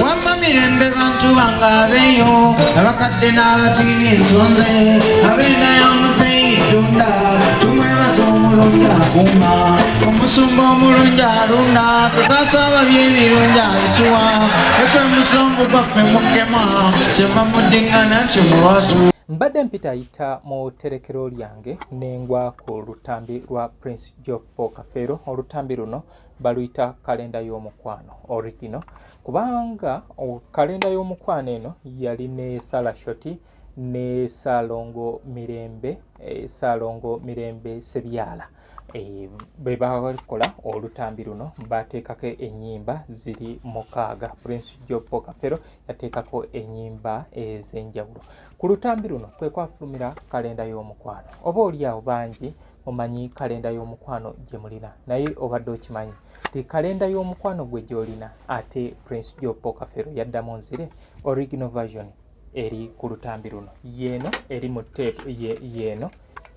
Wamma mirembe bantu bange abeeyo, abakadde n'abatini ensonze, ab'enda ya muzeeyi Ddunda, tumwebaza omulungi akuuma, omusumba omulungi alunda, twasaba by'ebirungi abituwa, ekwe musongu gwaffe mukema, kyeva muddingana nti mulwatu. Mbadde mpitaayita mu tterekero lyange ne ngwa ku lutambi lwa Prince Jopo Kafeero. Olutambi luno baluyita kalenda y'omukwano original, kubanga kalenda y'omukwano eno yali ne Salashoti ne Ssalongo Mirembe, Ssalongo Mirembe Sebyala. Bwe bakola olutambi luno bateekako ennyimba ziri 6. Prince Jopo Kafeero yateekako ennyimba ez'enjawulo ku lutambi luno, kwe kwafulumira kalenda y'omukwano. Oba oli awo bangi mumanyi kalenda y'omukwano gye mulina, naye obadde okimanyi nti kalenda y'omukwano gwe gy'olina ate Prince Jopo Kafeero yaddamu nzire original version eri ku lutambi luno, yeeno eri mu tape ye, yeeno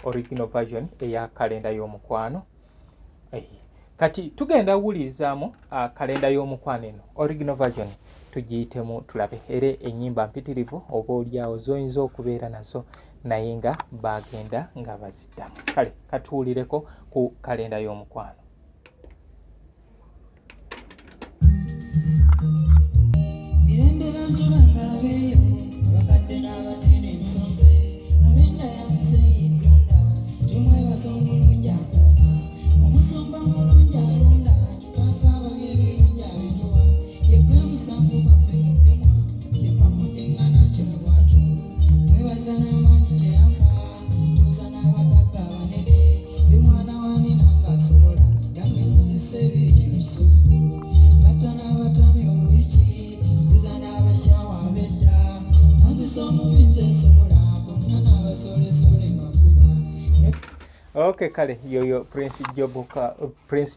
original version eya kalenda y'omukwano. Kati tugenda wulirizaamu kalenda y'omukwano eno original version, tugiyitemu tulabe era ennyimba mpitirivu oba oliawo z'oyinza okubeera nazo naye nga bagenda nga baziddamu. Kale katuwulireko ku kalenda y'omukwano. Mirembe bantu bange abeeyo, abakadde n'abatini ensonze, ab'enda ya muzeeyi Ddunda, tumwebaza omulungi akuuma, omusumba omulungi alunda, twasaba by'ebirungi abituwa, yegwe musango gwaffe mukemwa, kyeva muddingana nti mulwatu, mwebaza n'amaanyi kye yampa, tuuza n'abagagga abanene, ndi mwana wa nina ng'asobola, yange muzisa ebiri kino kisufu, batta n'abatami oluyiki, nziza n'abakyawa ab'edda, anzisa omubi nze nsobola, bonna n'abasoolesole mbafuga. Okay, kale yoyo Prince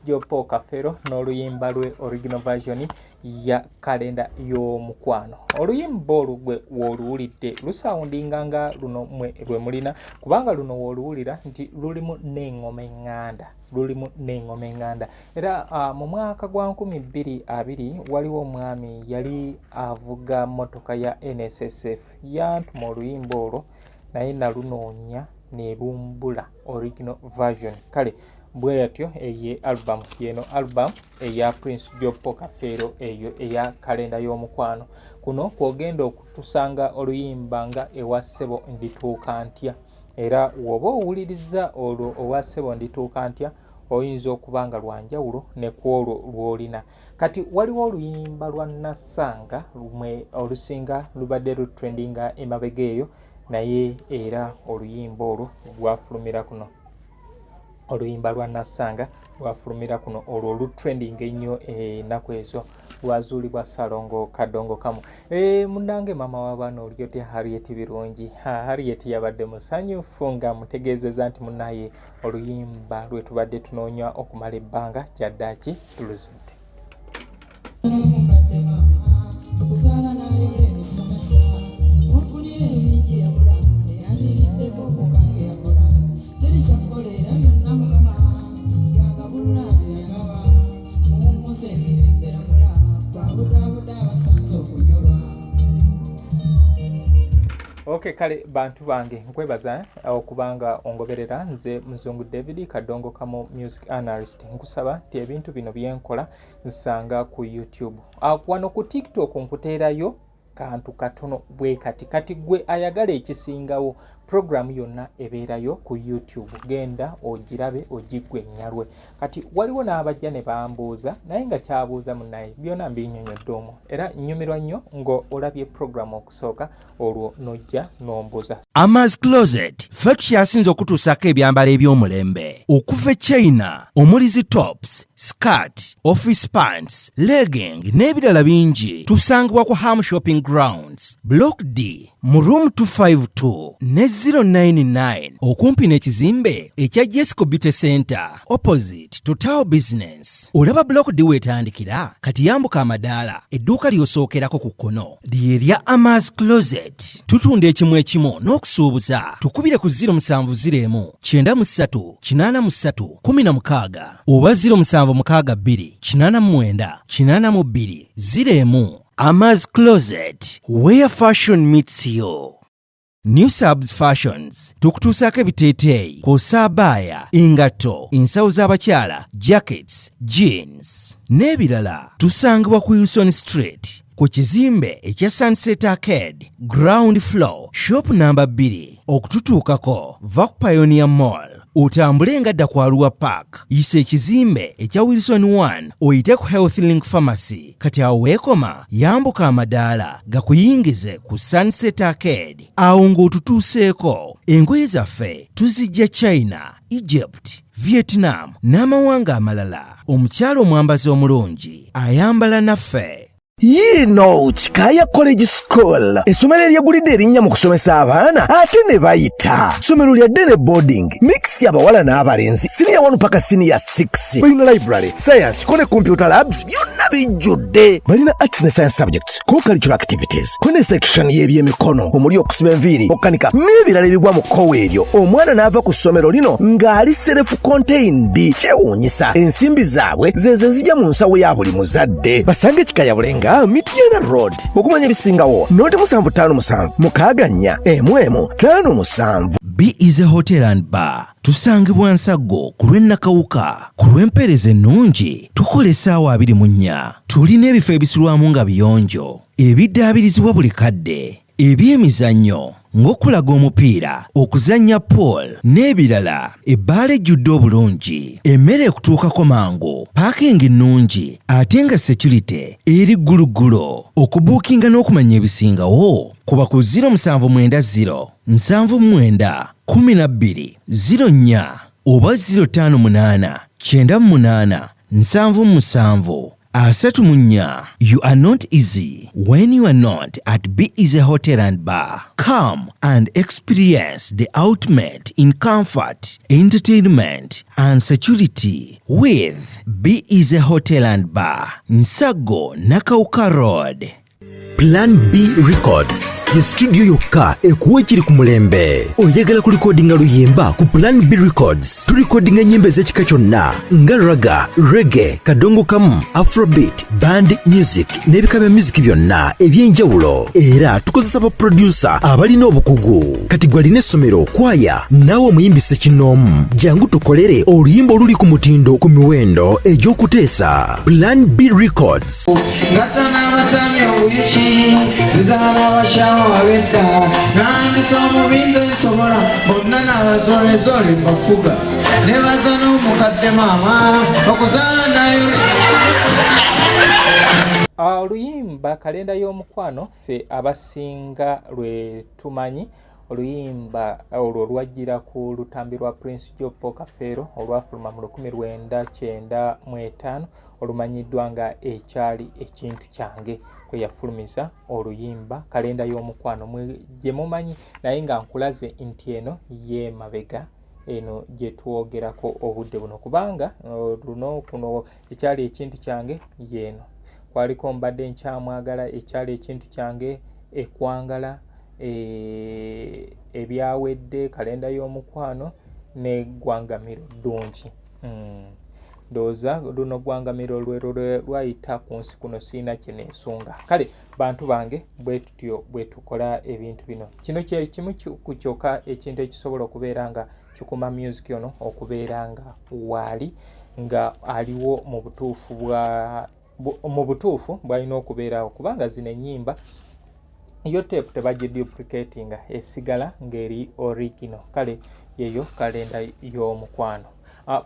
Jopo Kafeero n'oluyimba lwe original version ya kalenda y'omukwano. Oluyimba olwo gwe w'oluwulidde lusawundinga nga luno mwe lwe mulina, kubanga luno w'oluwulira nti lulimu n'engoma eŋŋanda, lulimu n'engoma eŋŋanda. Era mu mwaka gwa 2020 waliwo omwami yali avuga mmotoka ya NSSF, yantuma oluyimba olwo naye nalunoonya ne lumbula original version. Kale bwe yatyo eye album yeno, album eya Prince Jopo Kafeero eyo eya kalenda y'omukwano. Kuno kwogenda okutusanga oluyimba nga ewa ssebo ndituuka ntya, era w'oba owuliriza olwo owa ssebo ndituuka ntya oyinza okuba nga lwanjawulo ne ku olwo lw'olina. Kati waliwo oluyimba lwa Nassanga lumwe olusinga lubadde lutrendinga emabega eyo, naye era oluyimba olwo lwafulumira kuno, oluyimba lwa Nassanga lwafulumira kuno, olwo olutrending ennyo ennaku ezo lwazuulibwa Ssalongo Kadongo Kamu. Munnange maama w'abaana oli otya Harriet Birungi? Harriet yabadde musanyufu nga amutegeezezza nti munnaye oluyimba lwe tubadde tunoonya okumala ebbanga kyaddaaki tuluzudde. Omukadde maama, okuzaala n'ayola emisomesa, onfunira ebingi yabula, eyandiriddeko okukange yakola, teri kyakukola era byonna Mukama byagabulula byagaba, muwummuze emirembe lamula, bwabudaabuda abasanze okunyolwa. Okay, kale bantu bange nkwebaza okubanga ongoberera. Nze Muzungu David Kadongo Kamu music analyst. Nkusaba nti ebintu bino byenkola nsanga ku YouTube, wano ku TikTok nkuteerayo kantu katono bwe kati. Kati gwe ayagala ekisingawo, programu yonna ebeerayo ku YouTube, genda ogirabe ogiggwe ennyalwe. Kati waliwo n'abajja ne bambuuza, naye nga kyabuuza munnaye byonna mbinyonyodde omwo, era nnyumirwa nnyo ng'olabye programu okusooka olwo n'ojja n'ombuuza. Amaz Closet ffe tukyasinze okutuusaako ebyambalo eby'omulembe okuva e China omuli zi tops, skirt, office pants, legging n'ebirala bingi. Tusangibwa ku Ham Shopping Grounds, Block D mu room 252 ne 099 okumpi n'ekizimbe ekya Jesco Beauty Center opposite Total Business. Olaba Block D weetandikira kati yambuka amadaala, edduuka ly'osookerako ku kkono lye lya Amaz Closet. Tutunda ekimu ekimu n'okusuubuza. Tukubire ku 0701 93 83 16 oba 0762 89 82 01. Amaz Closet, where fashion meets you. New Subs Fashions tukutuusaako ebiteeteeyi kw'ossa abaaya, engatto, ensawo z'abakyala, jackets, jeans n'ebirala. Tusangibwa ku Wilson Street ku kizimbe ekya Sunset Arcade, ground floor, shop namba 2. Okututuukako va ku Pioneer Mall otambule nga dda ku Arua Park, yisa ekizimbe ekya Wilson 1 oyite ku Health Link Pharmacy. Kati awo weekoma, yambuka amadaala gakuyingize ku Sunset Arcade. Awo ng'otutuuseeko, engoye zaffe tuzijja China, Egypt, Vietnam n'amawanga amalala. Omukyala omwambazi omulungi ayambala naffe. Yiino Kikaaya College School, essomero eryegulidde erinnya mu kusomesa abaana ate ne bayita. Ssomero lya ddene boarding, mix abawala n'abalenzi, siniya 1 paka siniya 6. Balina library, science, ko ne computer labs byonna bijjudde. Balina arts ne science subjects, ko cultural activities, ko ne section y'ebyemikono omuli okusiba enviiri, okukanika n'ebirala ebigwa mu kkowa eryo. Omwana n'ava ku ssomero lino ng'ali self contained. Kyewuunyisa, ensimbi zaabwe zezo ezijja mu nsawo ya buli muzadde. Basange Kikaya Bulenga, Mityana Road. Okumanya ebisingawo noti 757 64 11 57. B is a Hotel and Bar. Tusangibwa Nsaggo ku lw'e Nakawuka. Ku lw'empeereza ennungi tukola essaawa 24. Tulina ebifo ebisulwamu nga biyonjo, ebiddaabirizibwa buli kadde, ebyemizannyo ng'okulaga omupiira, okuzannya pool n'ebirala. Ebbaala ejjudde obulungi, emmere ekutuukako mangu, paakingi nnungi ate nga security eri gguluggulo. Okubuukinga n'okumanya ebisingawo kuba ku 0790 79 12 04 oba 058 98 77 34. You are not easy when you are not at Be Easy Hotel and Bar. Come and experience the ultimate in comfort, entertainment and security with Be Easy Hotel and Bar, Nsago, Nakawuka Road. Plan B Records ye studio yokka ekuwa ekiri ku mulembe. Oyagala kulikodinga luyimba? Ku Plan B Records tulikodinga ennyimba ez'ekika kyonna nga ragga, reggae, kadongo kamu, afrobeat, band music n'ebika bya music byonna eby'enjawulo. Era tukozesa ba producer abalina obukugu. Kati gwe alina essomero, kwaya, naawe omuyimbi ssekinnoomu, jangu tukolere oluyimba oluli ku mutindo ku miwendo egy'okuteesa. Plan B Records. Ngata n'abatami obuyuki zizaala abakyawo ab'edda nanzisa omubinze nsobola bonna n'abazolezoole mbafuga nebaza n'omukadde maama okuzaala nayo. Oluyimba Kalenda y'Omukwano ffe abasinga lwe tumanyi. Oluyimba olwo lwajjira ku lutambi lwa Prince Jopo Kafeero olwafuluma mu 1995 olumanyiddwa nga Ekyali Ekintu Kyange, kwe yafulumiza oluyimba Kalenda y'Omukwano gye mumanyi, naye nga nkulaze nti eno y'emabega eno gye twogerako obudde buno, kubanga luno kuno Ekyali Ekintu Kyange yeeno kwaliko Mbadde Nkyamwagala, Ekyali Ekintu Kyange, Ekwangala, Ebyawedde, Kalenda y'Omukwano ne Ggwangamiro Ddungi. Ndowooza luno Ggwangamiro lwe lwayita ku nsi kuno, sirina kye neesunga. Kale bantu bange, bwe tutyo bwe tukola ebintu bino. Kino kye kimu ku kyokka ekintu ekisobola okubeera nga kikuuma music ono okubeera nga waali nga aliwo mu butuufu bwa mu butuufu bwalina okubeerawo, kubanga zino ennyimba yo tape tebagiduplicatinga, esigala ng'eri original. Kale yeyo Kalenda y'Omukwano.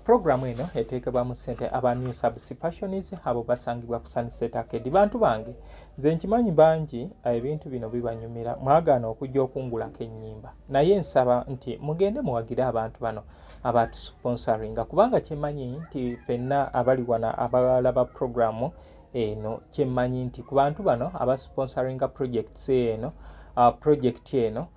Programu eno eteekebwamu ssente aba New Subs Fashions, abo basangibwa ku Sunset Arcade. Bantu bange, nze nkimanyi bangi ebintu bino bibanyumira, mwagaana okujja okungulako ennyimba, naye nsaba nti mugende muwagire abantu bano abatusponsoringa, kubanga kyemmanyi nti ffenna abali wano abalaba programu eno, kyemmanyi nti ku bantu bano abasponsoringa projects eno, project eno,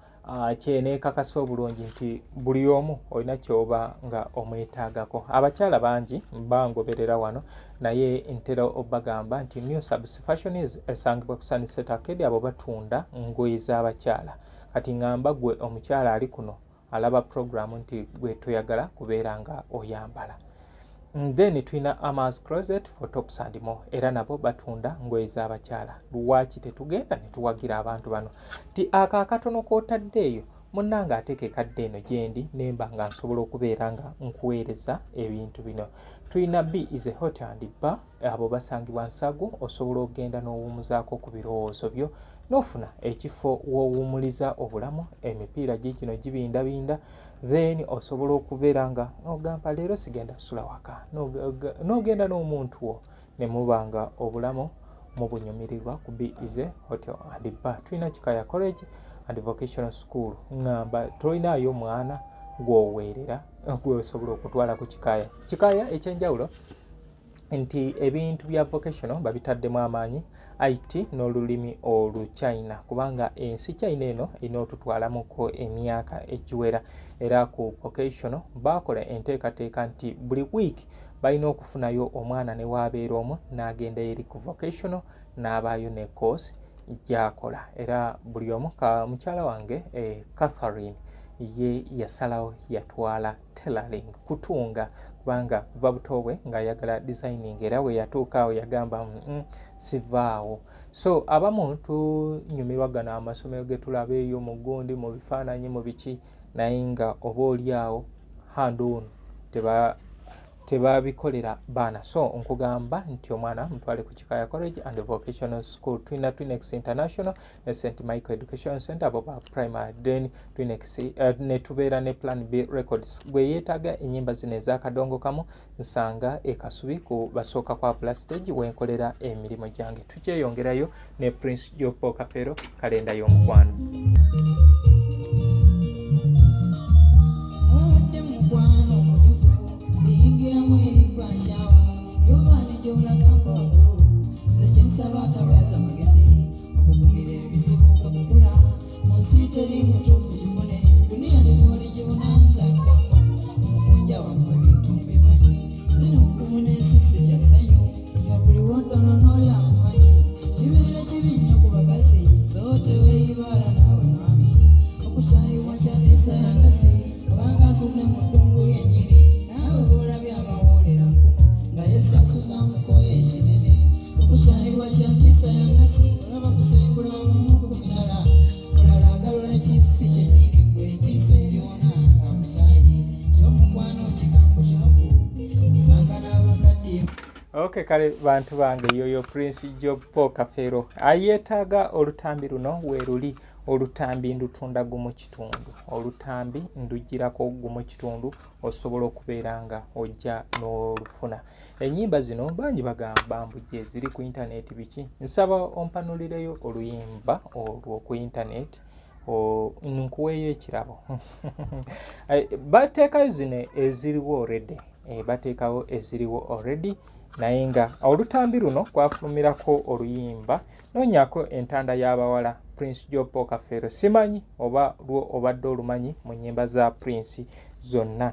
kyeneekakasa obulungi nti buli omu olina kyoba nga omwetaagako. Abakyala bangi bangoberera wano, naye ntera obagamba nti New Subs Fashions esangibwa ku Sunset Arcade, abo batunda ngoye z'abakyala. Kati ŋŋamba gwe omukyala ali kuno alaba programu nti gwe toyagala kubeera nga oyambala. Then tulina Amas Closet for tops and more, era nabo batunda ngoye z'abakyala. Lwaki tetugenda ne tuwagira abantu bano nti ako akatono k'otadde eyo munnange ate ke kadde eno gyendi nemba nga nsobola okubeera nga nkuweereza ebintu bino. Tulina B is a hot and bar, abo basangibwa Nsagu, osobola okugenda n'owumuzaako ku birowoozo byo n'ofuna ekifo w'owumuliza obulamu, emipiira giigino gibindabinda, then osobola okubeera nga ogamba leero sigenda kusula waka, n'ogenda n'omuntu wo ne muba nga obulamu mubunyumirirwa ku B is a hotel and bar. Tulina Kikaya College and Vocational School, ngamba tolinaayo mwana gw'oweerera gweosobola okutwala ku Kikaya. Kikaya ekyenjawulo nti ebintu bya vocational babitaddemu amaanyi, IT n'olulimi Oluchina, kubanga ensi China eno erina otutwalamuko emyaka egiwera. Era ku vocational baakola enteekateeka nti buli wiiki balina okufunayo omwana ne waabeera omu n'agenda eri ku vocational n'abaayo ne course gy'akola. Era buli omu ka mukyala wange Catherine ye yasalawo yatwala tailoring, kutunga, kubanga kuva buto bwe ng'ayagala designing, era we yatuuka awo yagamba sivaawo. So abamu tunyumirwa gano amasomero ge tulaba eyo mu gundi, mu bifaananyi, mu biki, naye nga oba oli awo hand on tebabikolera baana. So nkugamba nti omwana mutwale ku Kikaya College and Vocational School. Tulina Twinex International ne St Michael Education Center, abo ba primary. Then Twinex ne tubeera ne Plan B Records. Gwe yeetaaga ennyimba zino ez'akadongo kamu, nsanga e Kasubi ku basooka kwa Plastage wenkolera emirimu gyange. Tukyeyongerayo ne Prince Jopo Kafeero, kalenda y'omukwano. Ababadde mukwano omunyuvu biyingiramu erigwa nkyawa yoba ne gy'olaga mpa waggulu. Nze kyensaba atalwaza magezi okugumira ebizibu kwe kukula mu nsi teri mutuufu kifune duniya ne bw'oligibunanza gamba omukunja wammwe ebintu mbimanyi zino okuvuna ensi si kya ssanyu nga buli wondono n'oli akumanyi kibeera kibi nnyo ku bakazi so teweeyibaala naawe mwami okukyayibwa kyatiisa yandasi kubanga asuze mu ddungu lyennyini naawe bw'olabye abawoolera nkumu nga yesasuza mukoye ekinene okukyayibwa kyatiisa yandasi olaba kusengula omu ku mitala mulala agalula kisi kyennyini gwe entiisa eriwona amusaayi ky'omukwano kigambo kinoku osanga n'abakadde. Okay, kale bantu bange, yoyo Prince Jopo Kafeero ayeetaaga olutambi luno weeruli. Olutambi ndutunda gumu kitundu, olutambi ndugirako gumu kitundu, osobola okubeera nga ojja n'olufuna. Ennyimba zino bangi bagamba mbu gye ziri ku intaneti biki, nsaba ompanulireyo oluyimba olwo ku intaneti nkuweeyo ekirabo. Bateekayo zino eziriwo already, bateekawo eziriwo already, naye nga olutambi luno kwafulumirako oluyimba noonyako entanda y'abawala, Prince Jopo Kafeero. Simanyi oba lwo obadde olumanyi mu nnyimba za Prince zonna.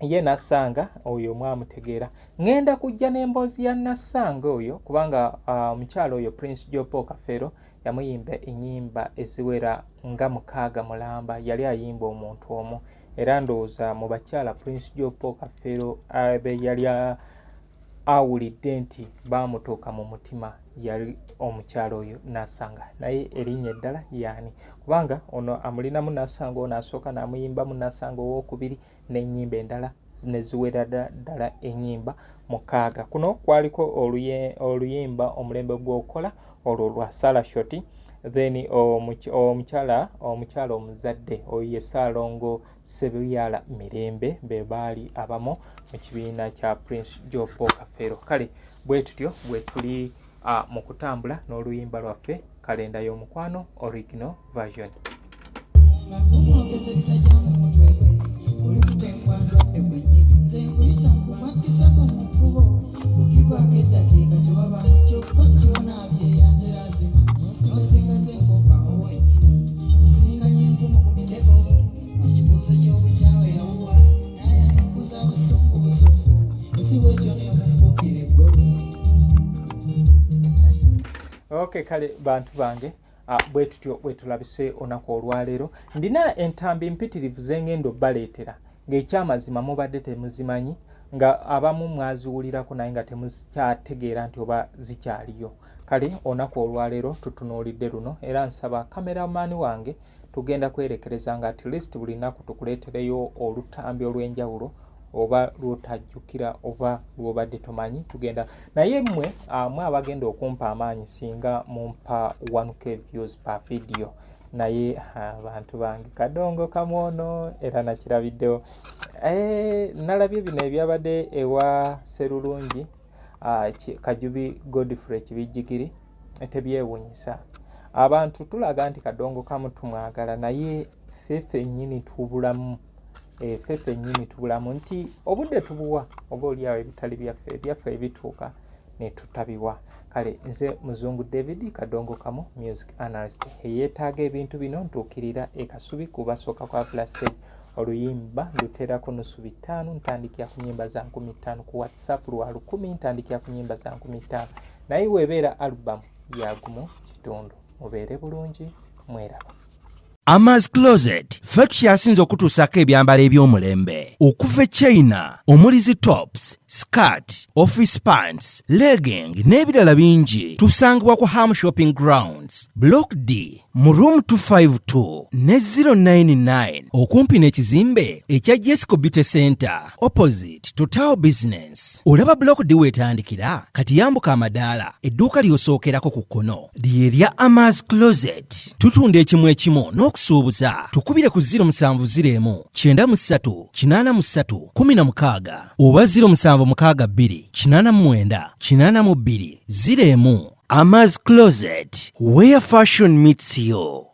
Ye Nassanga oyo mwamutegeera, ŋŋenda kujja n'emboozi ya Nassanga oyo, kubanga omukyala oyo Prince Jopo Kafeero yamuyimba ennyimba eziwera nga 6 mulamba, yali ayimba omuntu omu. Era ndowooza mu bakyala Prince Jopo Kafeero be yali awulidde nti baamutuuka mu mutima yali omukyala oyo Nassanga. Naye erinnya eddala yaani? Kubanga ono amulinamu Nassanga, ono asooka n'amuyimbamu Nassanga owokubiri n'ennyimba endala ne ziwera ddala ennyimba 6. Kuno kwaliko oluyimba omulembe gw'okukola olwo lwa Sarah Shoti, then omukyala omuzadde oyo ye Ssaalongo Sebyala Mirembe, be baali abamu mu kibiina kya Prince Jopo Kafeero. Kale bwe tutyo bwe tuli mu kutambula n'oluyimba lwaffe kalenda y'omukwano original version. Nga omwogezi ebitajja mu mutwe gwe oli kutengwa ndwadde gwennyini nze nkuyita nkumakkisako mu kkubo kukigwako eddakiika kyewaba kyokka kyonaabye yatera azima n'osingaza enkopawo wennyini singanya enkumu ku mitego ekibuuzo ky'obukyawe yawuwa n'ayanukuza busungu busufu ensi bwekyo nemufuukira eggulu. Okay, kale bantu bange, bwe tutyo bwe tulabise olunaku olwaleero. Ndina entambi mpitirivu zengenda obbaleetera ng'ekyamazima mubadde temuzimanyi. Nga abamu mwaziwulirako naye nga temukyategeera nti oba zikyaliyo. Kale olunaku olwaleero tutunuulidde luno, era nsaba kameramaani wange tugenda kwerekereza nga at least buli nnaku tukuleetereyo olutambi olw'enjawulo oba lwotajjukira oba lwobadde tomanyi. Tugenda naye mmwe mwe abagenda okumpa amaanyi singa mumpa 1k views per video. Naye abantu bange kadongo kamwono era nakirabiddewo. Nalabye bino ebyabadde ewa Serulungi, Kajubi Godfrey Kibijjigiri, tebyewunyisa. Abantu tulaga nti kadongo kamu tumwagala, naye ffe ffennyini tubulamu, ffe ffennyini tubulamu nti obudde tubuwa oba oliawo ebitali byaffe, ebyaffe ebituuka ne tutabiwa. Kale nze Muzungu David Kadongo Kamu, music analyst. Eyeetaaga ebintu bino ntuukirira e Kasubi kubasooka kwa Plastage. Oluyimba nduteerako nusu 500, ntandikira ku nyimba za 5000. Ku WhatsApp lwa 1000, ntandikira ku nyimba za 5000, naye weebeera album ya 1.5. Mubeere bulungi, mweraba. Amas Closet ffe tukyasinze okutuusaako ebyambalo eby'omulembe okuva e China omuli zi tops, skirt, office pants, legging n'ebirala bingi. Tusangibwa ku Ham Shopping Grounds, Block D mu room 252 ne 099 okumpi n'ekizimbe ekya Jesco Beauty Center opposite Total Business. Olaba Block D weetandikira kati yambuka amadaala, edduuka ly'osookerako ku kkono lye lya Amas Closet. Tutunda ekimu ekimu n'okusuubuza. Tukubire ku 0701 93 83 16 oba 0762 89 82 01. Amas Closet, where fashion meets you.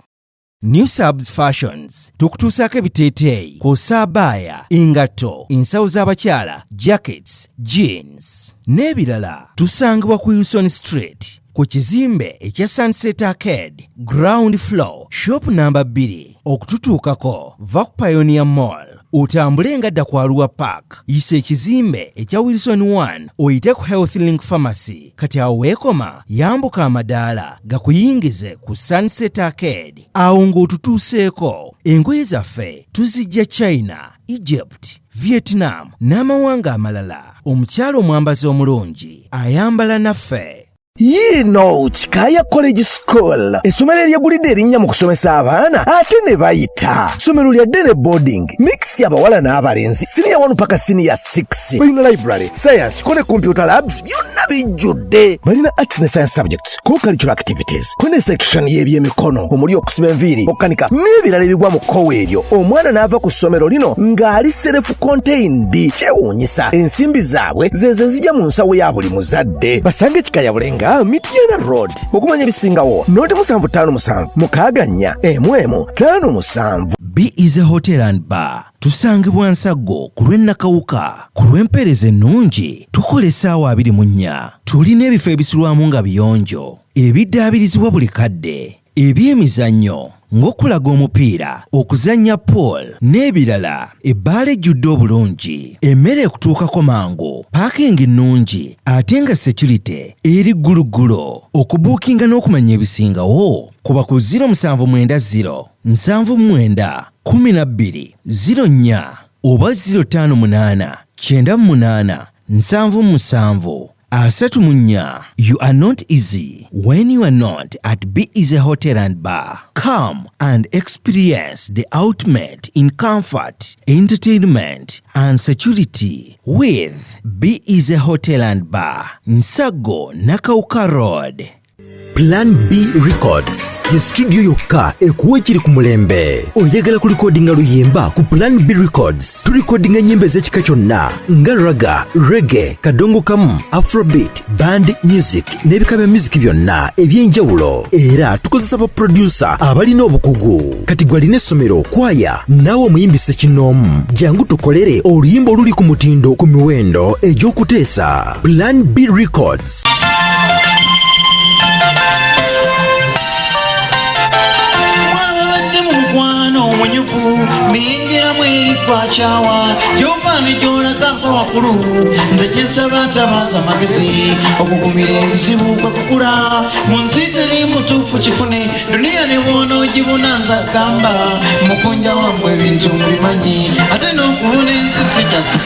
New Subs Fashions tukutuusaako ebiteeteeyi kw'ossa abaaya, engatto, ensawo z'abakyala, jackets, jeans n'ebirala. Tusangibwa ku Wilson Street ku kizimbe ekya Sunset Arcade, ground floor, shop namba 2. Okututuukako va ku Pioneer Mall otambule nga dda ku Arua Park, yisa ekizimbe ekya Wilson 1 oyite ku Health Link Pharmacy. Kati awo weekoma yambuka amadaala gakuyingize ku Sunset Arcade. Awo ng'otutuuseeko, engoye zaffe tuzijja China, Egypt, Vietnam n'amawanga amalala. Omukyala omwambazi omulungi ayambala naffe. Yiino Kikaaya College School, essomero eryegulidde erinnya mu kusomesa abaana ate ne bayita. Ssomero lya day boarding mix, abawala n'abalenzi, siniya 1 paka siniya 6. Balina library, science ko ne computer labs, byonna bijjudde. Balina arts ne science subjects, co cultural activities, ko ne section y'ebyemikono omuli okusiba enviiri, okukanika n'ebirala ebigwa mu kkowa eryo. Omwana n'ava ku ssomero lino ng'ali self contained. Kyewuunyisa, ensimbi zaabwe zezo ezijja mu nsawo ya buli muzadde. Basange Kikaya Bulenga, Mityana Road. Okumanya ebisingawo noti 757 64 11 57. B is a Hotel and Bar. Tusangibwa Nsaggo ku lw'e Nakawuka. Ku lw'empeereza ennungi tukola essaawa 24. Tulina ebifo ebisulwamu nga biyonjo, ebiddaabirizibwa buli kadde, ebyemizannyo ng'okulaga omupiira, okuzannya pool n'ebirala. Ebbaala ejjudde obulungi, emmere ekutuukako mangu, parking nnungi ate nga security eri gguluggulo. Okubuukinga n'okumanya ebisingawo kuba ku 0790 79 12 04 oba 058 98 77 34. You are not easy when you are not at Be Easy Hotel and Bar. Come and experience the ultimate in comfort, entertainment, and security with Be Easy Hotel and Bar, Nsago Nakawuka Road. Plan B Records ye studio yokka ekuwa ekiri ku mulembe. Oyagala kulikodinga luyimba? Ku Plan B Records tulikodinga ennyimba ez'ekika kyonna nga ragga, reggae, kadongo kamu, afrobeat, band music n'ebika bya music byonna eby'enjawulo. Era tukozesa ba producer abalina obukugu. Kati gwe alina essomero, kwaya, naawe omuyimbi ssekinnoomu, jangu tukolere oluyimba oluli ku mutindo ku miwendo egy'okuteesa. Plan B Records. Mwabadde mu mukwano omunyuvu, miyingiramu eri kwakyawa gyova ne gyolaga mpa wakulu. Nze kyensaba, ntabaaza amagezi okugumira ebizibu kwe kukula mu nsi. Teri mutuufu kifune duniya ne bwonoogibuna. Nze agamba mukunja wambwe ebintu mbimanyi, ate n'okubuna ensi sikyasi.